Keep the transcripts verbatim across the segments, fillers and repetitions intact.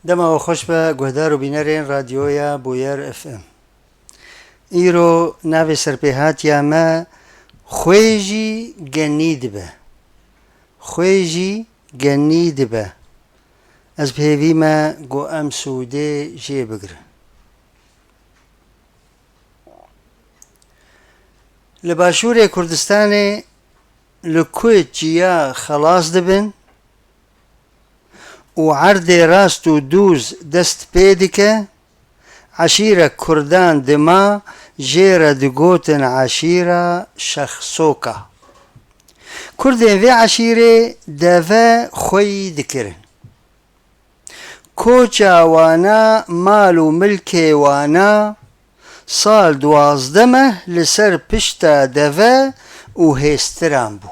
Dema we xweş be, guhdar û bînerên Radyoya Bûyer F M. Îro navê serpêhatiya me Xwê jî genî dibe. Xwê jî genî dibe. Ez bi hêvî me ku em sûdê jê bigirin. Li Başûrê Kurdistanê li ku çiya xelas dibin û erdê rast û dûz dest pê dike, eşîrek Kurdan dima jê re digotin eşîra Şexsoka. Kurdên vê eşîrê deve xweyî dikirin. Koça wana, mal û milkê wana sal duwazdeh meh li ser pişta deve û hêstiran bû.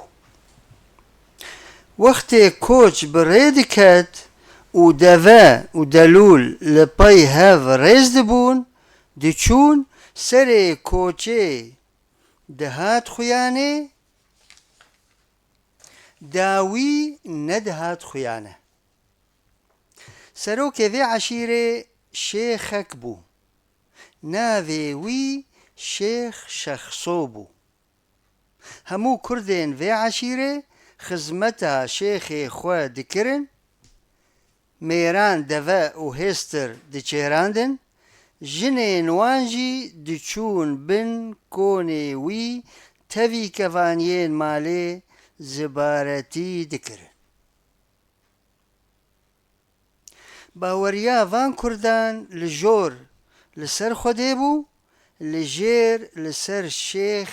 Wextê koç bi rê diket û deve û delûl li pey hev rêz dibûn, diçûn, serê koçê dihat xuyanê, dawî nedihat xuyane. Serokê vê eşîrê şêxek bû. Navê wî Şêx Şexso bû. Hemû kurdên vê eşîrê xizmeta şêxê xwe dikirin, mêran deve û hêstir diçêrandin, jinên wan jî diçûn bin konê wî, tevî kevaniyên malê zibaretî dikirin. Baweriya van kurdan li jor li ser Xwedê bû, li jêr li ser Şêx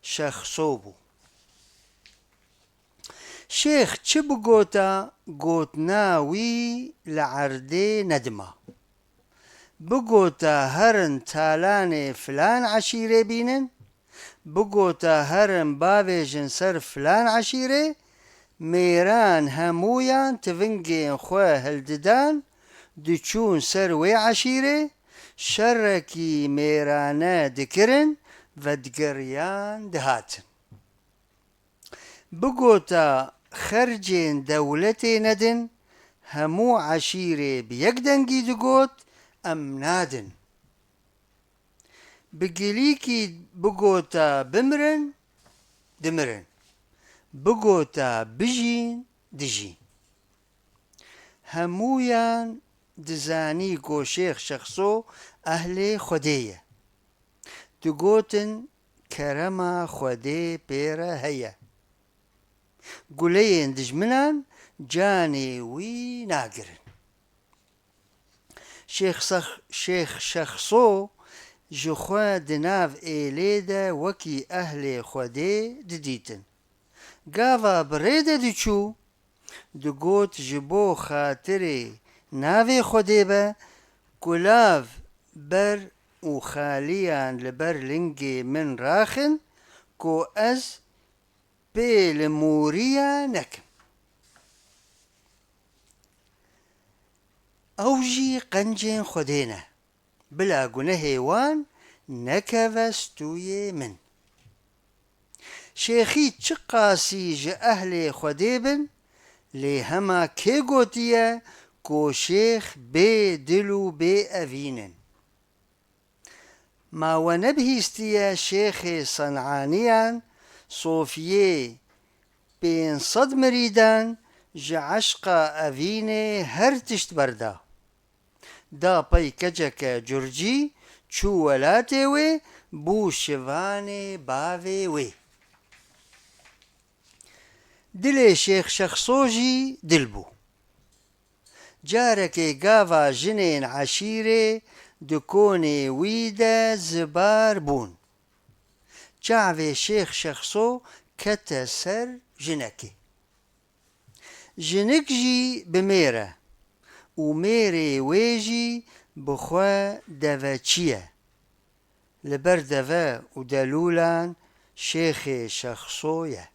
Şexso bû. Şêx çi bigota, gotina wî li erdê nedima. Bigota herin talanê filan eşîrê bînin, bigota herin bavêjin ser filan eşîrê, mêran hemûyan tivingên xwe hildidan, diçûn ser wê eşîrê, şerekî mêrane dikirin, vedigeriyan dihatin. Bigota xercên dewletê nedin, hemû eşîrê bi yek dengî digot, em nadin. Bi gilîkî bigota bimirin, dimirin. Bigota bijîn, dijîn. Hemûyan dizanî ku Şêx Şexso ehlê Xwedê ye. Digotin, kerema Xwedê pê re heye. Guleyên dijminan canê wî nagirin. Şêx Sex-, Şêx Şexso ji xwe di nav êlê de wekî ehlê Xwedê didîtin. Gava bi rê de diçû, digot, ji bo xatirê navê Xwedê be, kulav ber û xaliyan li ber lingê min raxin, ku ez pê li mûriya nekim. Ew jî qencên Xwedê ne. Bila gunehê wan nekeve stûyê min. Şêxî çiqasî ji ehlê Xwedê bin, lê hema kê gotiye ku şêx bê dil û bê evîn in? Ma we nebihîstiye şêxê Sen'aniyan, Sofiyê pênc sed mirîdan ji eşqa evînê her tişt berda. Da pey keçeke curcî, çû welatê wê, bû şivanê bavê wê. Dilê Şêx Şexso jî dil bû. Carekê gava jinên eşîrê di konê wî de zibar bûn. Çavê Şêx Şexso kete ser jinekê. Jinik jî bi mêr e û mêrê wê jî bi xwe deveçî ye. Li ber deve û delûlan Şêxê Şexso ye.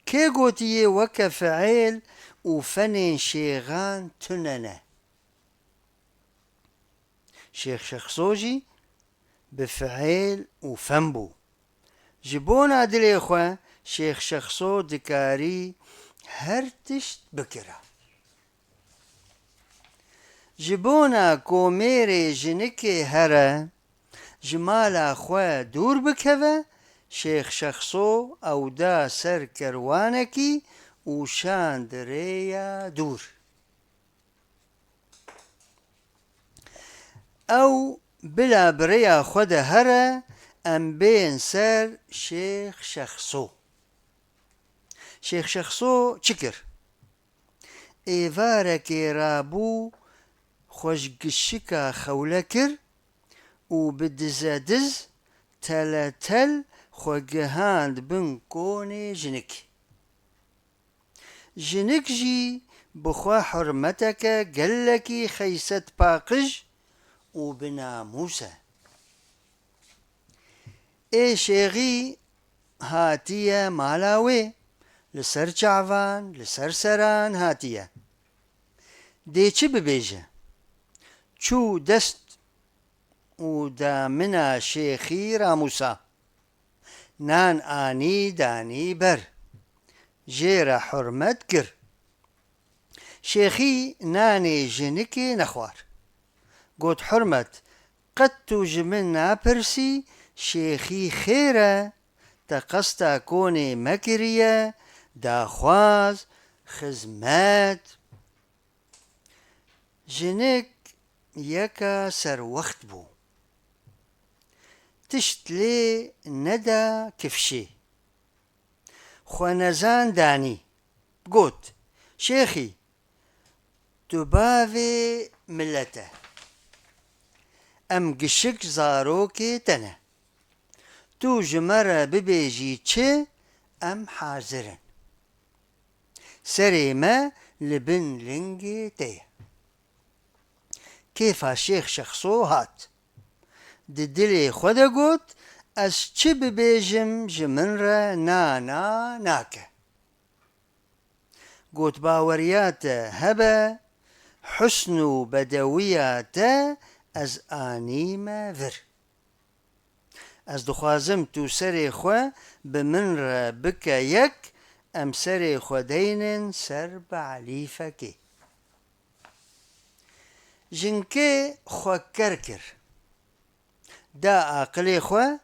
Kê gotiye weke fiêl û fenên şêxan tune ne? Şêx Şexso jî bi fiêl û fen bû. Ji bona dilê xwe Şêx Şexso dikarî her tişt bikira. Ji bona ku mêrê jinikê here, ji mala xwe dûr bikeve, Şêx Şexso ew da ser kerwanekî û şand rêya dûr. Ew bila bi rêya xwe de here, em bên ser Şêx Şexso. Şêx Şexso çi kir? Êvarekê rabû xwe ji gişika xewle kir û bi dizediz teletel xwe gihand bin konê jinik. Jinik jî bi xwe hurmeteke gelekî xeyset paqij û bi namûs e. Ê şêxî hatiye mala wê, li ser çavan, li ser seran hatiye. Dê çi bibêje? Çû dest û damina şêxî ramûsa. Nan anî danî ber. Jê re hurmet kir. Şêxî nanê jinikê nexwar. Got, Hurmet, qet tu ji min napirsî, şêxî xêr e, te qesta konê me kiriye, daxwaz, xizmet. Jinik yeka serwext bû. Tişt lê neda kifşê. Xwenezan danî. Got, Şêxî, tu bavê milet e. Em gişik zarokê te ne. Tu ji me re bibêjî çi, em hazir in. Serê me li bin lingê te ye. Kêfa Şêx Şexso hat. Di dilê xwe de got, Ez çi bibêjim ji min re na na nake. Got, Baweriya te hebe, husn û bedewiya te ez anîme vir. Ez dixwazim tu serê xwe bi min re bike yek, em serê xwe deynin ser beelîfekê. Jinkê xwe ker kir. Da aqilê xwe,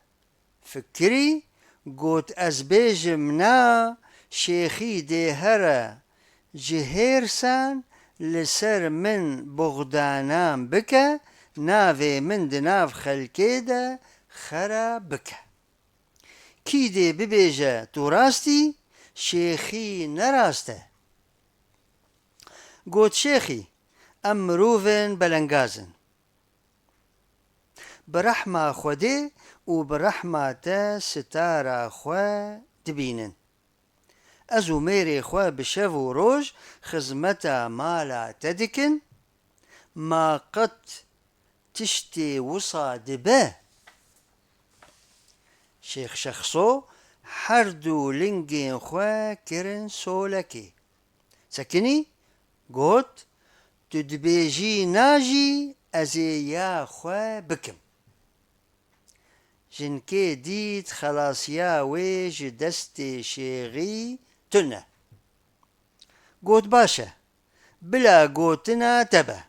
fikirî, got, Ez bêjim na, şêxî dê here ji hêrsan li ser min buxdanan bike, navê min di nav xelkê de xera bike. Kî dê bibêje tu rast î, şêxî ne rast e. Got, Şêxî, em mirovên belengaz in. Bi rehma Xwedê û bi rehma te sitara xwe dibînin. Ez û mêrê xwe bi şev û roj xizmeta mala te dikin, ma qet tiştê wisa dibe? Şêx Şexso her du lingên xwe kirin solekê. Sekinî, got, Tu dibêjî na jî, ez ê ya xwe bikim. Jinkê dît xelasiya wê ji destê şêxî tune. Got, Baş e, bila gotina te be.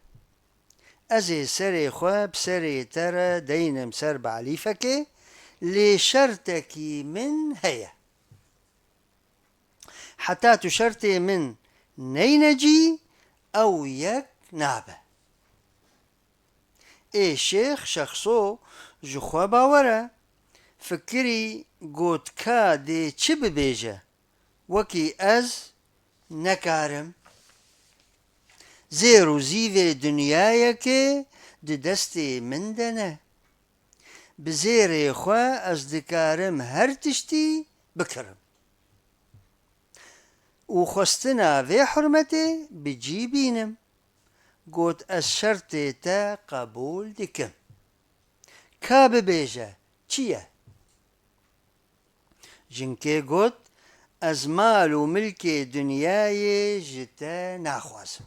Ez ê serê xwe bi serê te re deynim ser beelîfekê, lê şertekî min heye. Heta tu şertê min neyne cî, ew yek nabe. Ê Şêx Şexso ji xwe bawer e, fikirî, got, Ka dê çi bibêje, wekî ez nekarim. Zêr û zîvê dinyayekê di destê min de ne. Bi zêrê xwe ez dikarim her tiştî bikirim û xwestina vê hurmetê bi cî bînim. Got, Ez şertê te qebûl dikim. Ka bibêje, çi ye? Jinkê got, Ez mal û milkê dinyayê ji te naxwazim.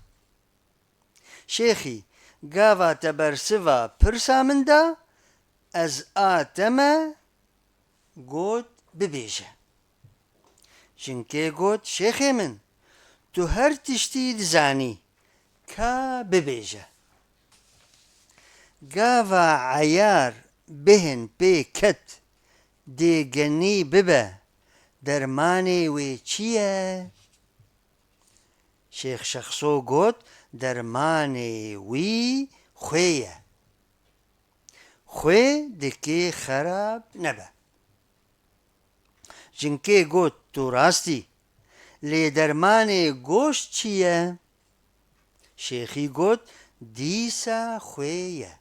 Şêxî, gava te bersiva pirsa min da, ez a te me, got, Bibêje. Jinkê got, Şêxê min, tu her tiştî dizanî, ka bibêje. Gava eyar bihin pê ket, dê genî bibe, dermanê wê çi ye? Şêx Şexso got, dermanê wî xwê ye. Xwê dikê xerab nebe. Jinkê got, tu rast î. Lê dermanê goşt çi ye? Şêxî got, dîsa xwê ye.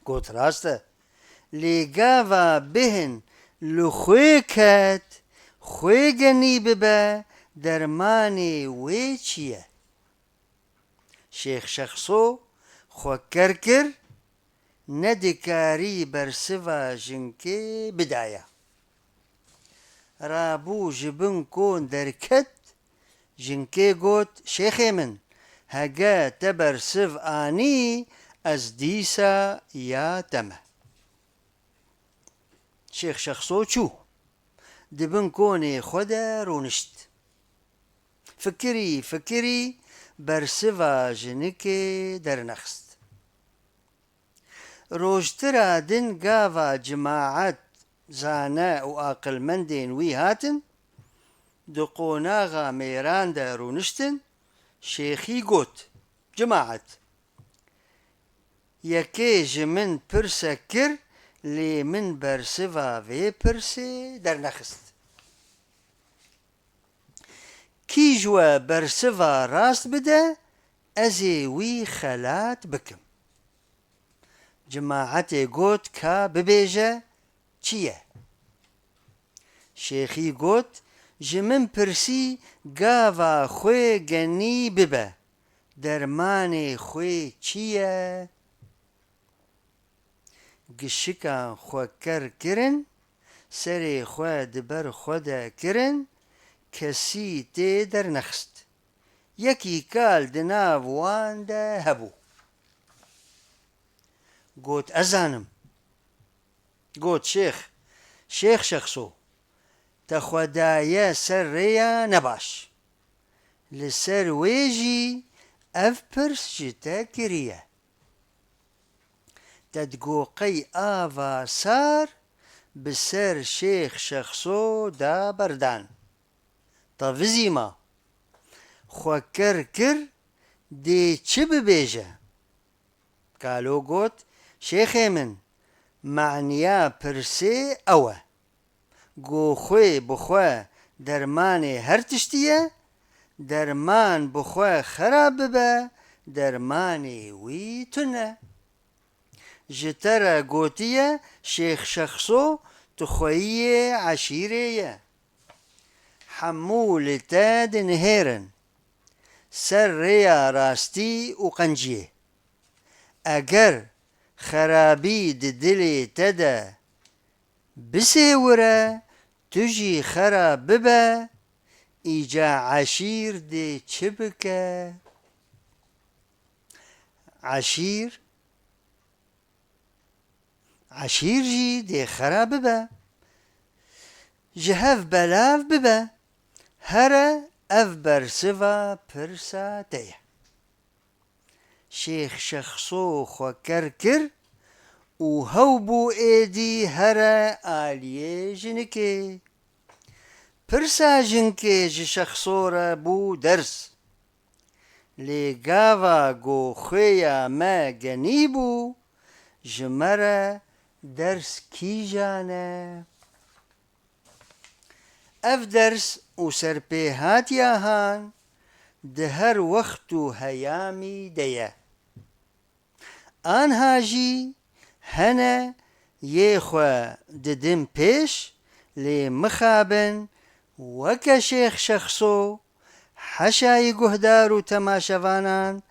Got, rast e. Lê gava bihin li xwê ket, xwê genî bibe, dermanê wê çi ye? Şêx Şexso xwe ker kir, nedikarî bersiva jinkê bidaya. Rabû ji bin kon derket, jinkê got, şêxê min, hege te bersiv anî, ez dîsa ya te me. Şêx Şexso çû. Di bin konê xwe de rûnişt. Fikirî, fikirî bersiva jinikê dernexist. Rojtira din gava cimaet zane û aqilmendên wî hatin, di qonaxa mêran de rûniştin, şêxî got, cimaet, yekê ji min pirsek kir, lê min bersiva vê pirsê dernexist. Kî ji we bersiva rast bide, ez ê wî xelat bikim. Cimaetê got, ka bibêje, çi ye? Şêxî got, ji min pirsî, gava xwê genî bibe, dermanê xwê çi ye? Gişikan xwe ker kirin, serê xwe di ber xwe de kirin, kesî tê dernexist. Yekî kal di nav wan de hebû. Got, ez zanim. Got, şêx, şêx Şexso, te xwe daye ser rêya nebaş. Li ser wê jî ev pirs ji te kiriye. Te digo qey ava sar bi ser Şêx Şexso da berdan. Tevizî ma. Xwe ker kir, dê çi bibêje? Kalo got, şêxê min, maniya pirsê ew e. Go xwê bi xwe dermanê her tiştî ye, derman bi xwe xera bibe, dermanê wî tune. Ji te re gotiye, Şêx Şexso tu xweyiyê eşîrê ye. Hemû li te dinihêrin ser rêya rastî û qenciyê. Eger xerabî di dilê te de bisêwire, tu jî xera bibe, îca eşîr dê çi bike? Eşîr, eşîr jî dê xera bibe. Ji hev belav bibe. Here ev bersiva pirsa te ye. Şêx Şexso xwe ker kir û hew bû êdî here aliyê jinikê. Pirsa jinkê ji Şexso re bû ders. Lê gava ku xwêya me genî bû, ji me re ders kîjan e? Ev ders û serpêhatiya han di her wext û heyamî de ye. Anha jî hene yê xwe didin pêş, lê mixabin weke Şêx Şexso, heşayî guhdar û temaşevanan,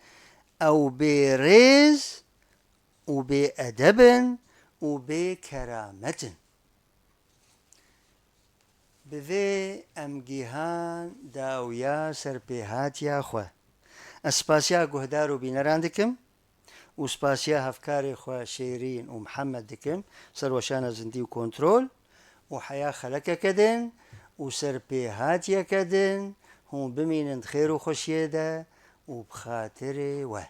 ew bê rêz û bê edeb in û bê keramet in. Bi vê em gîhan dawiya serpêhatiya xwe. Ez spasiya guhdar û bîneran dikim û spasiya hevkarê xwe Şêrîn û Mihemed dikim, serweşana zindî û kontrol û heya xelekeke din û serpêhatiyeke din hûn bimînin di xêr û xweşiyê de û bi xatirê we.